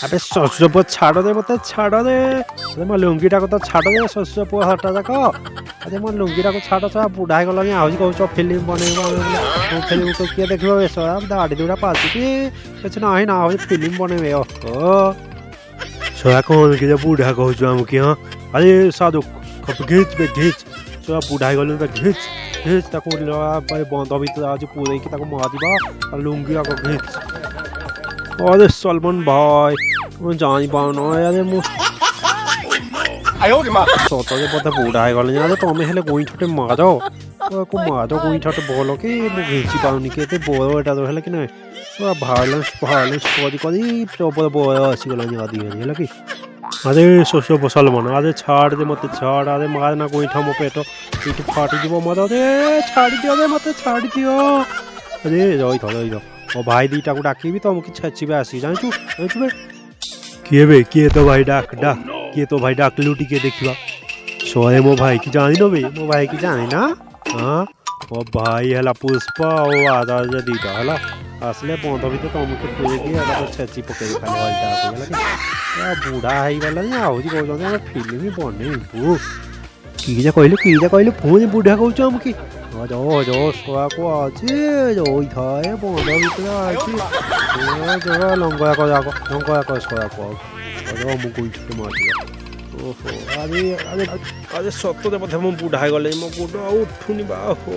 ଆବେ ଶ୍ୱଶୁର ପୁଅ, ଛାଡ଼ ଦେ ମତେ, ଛାଡ଼ ଦେ। ଆରେ ମୋ ଲୁଙ୍ଗିଟାକୁ ତ ଛାଡ଼ ଦେ। ଶ୍ୱଶୁର ପୁଅ ହଟା ଯାକ, ଆରେ ମୋ ଲୁଙ୍ଗିଟାକୁ ଛାଡ଼। ଛା ବୁଢ଼ା ହେଇଗଲାଣି, ଆହୁରି କହୁଛ ଫିଲ୍ମ ବନେଇବ ଆମେ ବୋଲି। ମୋ ଫିଲ୍ମକୁ କିଏ ଦେଖିବ? ଏ ଶଳା ଦାଢ଼ି ଦୁଇଟା ପାଚିକି କିଛି ନାହିଁ ନା, ଆହୁରି ଫିଲ୍ମ ବନେଇବେ। ଓହୋ ଶଳା, କଣ କି ଯେ ବୁଢ଼ା କହୁଛୁ ଆମକୁ? ହଁ, ଆରେ ସାଧୁ ଘିଚ ବେ ଘିଚ। ଶଳା ବୁଢ଼ା ହେଇଗଲୁ ବେ, ଘିଚ ଘିଚ ତାକୁ। ବନ୍ଧ ଭିତରେ ଆଜି ପୁରେଇକି ତାକୁ ମାରିବା। ଲୁଙ୍ଗି ଆଗ ଘିଚ। ଆରେ ସଲମାନ ଭାଇ, ମୁଁ ଜାଣିପାରୁନ। ଆରେ ମୁଁ ସତରେ ବୋଧେ ବୁଢ଼ା ହେଇଗଲିଣି। ଆରେ ତମେ ହେଲେ ଗୋଇଠାଟେ ମାର, ତାକୁ ମାର ଗୋଇଠାଟେ ଭଲ କି। ମୁଁ ଘିଚି ପାରୁନି କି, ଏତେ ବଡ଼ ଏଟା ତ ହେଲା କି ନାଇଁ। ପୁରା ଭାଇଲେନ୍ସ ଭାଇଲେନ୍ସ କରି କରି ପ୍ରବଳ ବୟ ଆସିଗଲାଣି ଆଦି ହେଲା କି। ଆରେ ଶ୍ୱଶୁର ସଲମାନ, ଆରେ ଛାଡ଼ ଦେ ମତେ, ଛାଡ଼। ଆରେ ମାର ନା ଗୋଇଠା, ମୋ ପେଟ ଏଇଠି ଫାଟିଯିବ ମୋର। ଆରେ ଛାଡ଼ି ଦିଅ ରେ, ମତେ ଛାଡ଼ି ଦିଅ। ଆରେ ରହିଥ ରହିଥ, ମୋ ଭାଇ ଦିଟାକୁ ଡାକିବି, ତମକୁ ଛେଚିବେ ଆସି। ଜାଣିଛୁ ଜାଣିଛୁ ବେ? କିଏ ବେ? କିଏ ତୋ ଭାଇ? ଡାକ ଡାକ, କିଏ ତୋ ଭାଇ? ଡାକିଲୁ ଟିକେ ଦେଖିବା। ଶହେ ମୋ ଭାଇ କି ଜାଣିନ ବେ? ମୋ ଭାଇ କି ଜାଣିନା? ହଁ, ମୋ ଭାଇ ହେଲା ପୁଷ୍ପ ଆଉ ଆଦା ଦିଟା ହେଲା। ଆସିଲେ ବନ୍ଧ ଭିତରେ ତମକୁ ପୁରେଇକି ଏଟା ତ ଛେଚି ପକେଇବି ଖାଲି ହଲଟାକୁ, ହେଲା କି? ଏ ବୁଢ଼ା ହେଇଗଲାଣି, ଆହୁରି କହୁଛନ୍ତି ଆମେ ଫିଲ୍ମ ବନେଇବୁ। କି ଯେ କହିଲୁ? କି ଯେ କହିଲୁ? ପୁଣି ବୁଢ଼ା କହୁଛୁ ଆମକୁ? ଯୋ ଶୁଆକୁ ଅଛି ରହିଥାଏ, ବନ୍ଧ ଭିତରେ ଅଛି ଲଙ୍ଗଳା ଯାକ, ଲଙ୍ଗଳା ଶୁଆକୁ ଆଉ ମୁଁ ଗୋଇଠା ମାରିବ। ଓହୋ, ଆରେ ଆରେ ଆରେ, ସତରେ ବୋଧେ ମୁଁ ବୁଢ଼ା ହେଇଗଲିଣି। ମୋ ଗୋଡ଼ ଆଉ ଉଠୁନି ବା। ହୋ।